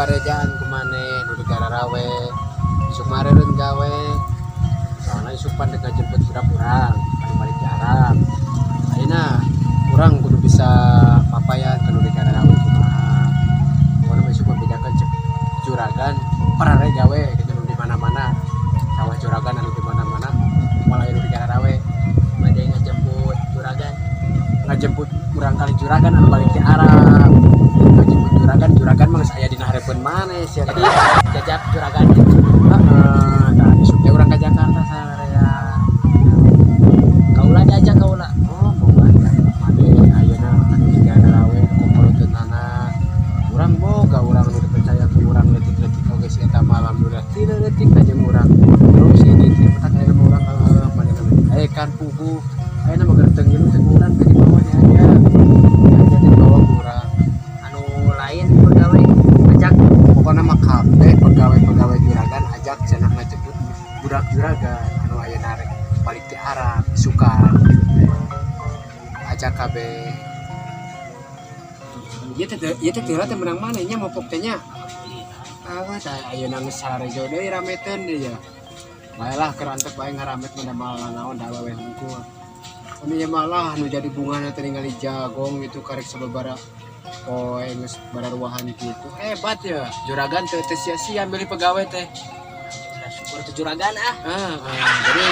diparejaan ku maneh nu digararawe. Isuk marereun gawe. Soalna isuk pan dek ngajemput budak urang, anu balik ti Arab. Ayeuna urang kudu bisa papayan ka nu digararawe kumaha. Pokona mah isuk membedakan cek juragan parare gawe gitu nu di mana-mana. Sawah juragan anu di mana-mana moal aya nu digararawe. Bade ngajemput juragan. Ngajemput urang kali juragan anu balik ti Arab. Ngajemput juragan, juragan mah geus aya dina hareupeun maneh sia. Jadi jajak juragan. Heeh, tah isuk teh urang ka Jakarta sararea. Kaula diajak kaula. Oh, boga maneh ayeuna anu digararawe kokoloteunana. Urang boga urang anu dipercaya ku urang leutik-leutik oge si eta mah alhamdulillah ti leutik jeung urang. Terus ini teh petak ayeuna mah urang maneh mah kan puguh. Ayeuna mah geureuteng ngilu teh ku urang teh dibawa diaja. Diaja teh dibawa ku urang. Anu lain pegawai ajak. Pokoknya mah kabeh pegawai-pegawai juragan ajak cenah ngajemput budak juragan anu ayeuna rek balik ti Arab isukan gitu teh. Ajak kabeh. Ieu teh teu teh menang maneh nya mopok teh nya. Ah, tah ayeuna geus sarejo deui rameteun deui ya. Bae lah keur antep bae ngaramet mah da moal naon da awewe hungkul. Anu ieu malah nu jadi bungana teh ningali jagong itu karek sababaraha poe geus bararuahan kitu. Hebat ya, juragan teh teu sia-sia milih pegawai teh. Nah, syukur teh juragan ah. Ah, ah, jadi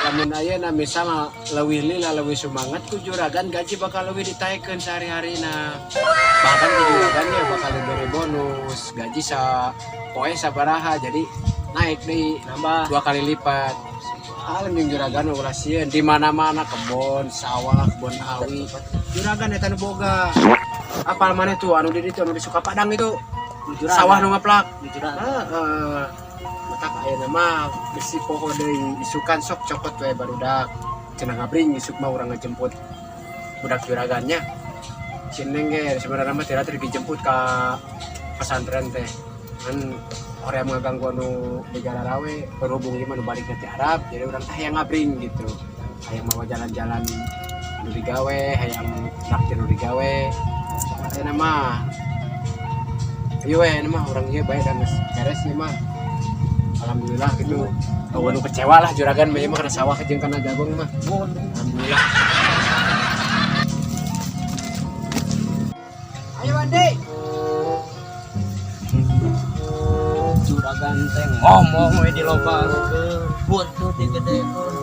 lamun ayeuna misalnya leuwih lila leuwih semangat ku juragan gaji bakal leuwih ditaekeun sehari-harina. Bahkan ku juragan ge bakal diberi bonus, gaji sa poe sabaraha jadi naik deui Nambah. 2 kali lipat. Alam jeung juragan mah ulah sieun di mana-mana kebon, sawah, kebon awi. Juragan eta nu boga. Apal maneh tuh anu di ditu anu di Sukapadang itu Juragan. sawah nu ngaplak. Juragan. Heeh. Matak ayeuna mah bisi poho deui isukan sok cokot we barudak. Cenah ngabring isuk mah urang ngejemput budak juragannya. Si Neng ge sebenarnya mah tidak dijemput ka pesantren teh. Kan orang ngaganggu anu di Gararawe berhubung ieu mah nu balik ti Arab jadi urang teh hayang ngabring gitu. Hayang mawa jalan-jalan anu digawe, hayang naktir nu digawe. Ayeuna mah ayo we mah urang ieu bae dan geus beres ieu mah. Alhamdulillah gitu. Oh, anu kecewa lah juragan mah ieu mah kana sawah jeung kana jagung mah. Alhamdulillah. Ayo Andi. Juragan teh ngomong we dilobakeun, buntut digedekeun.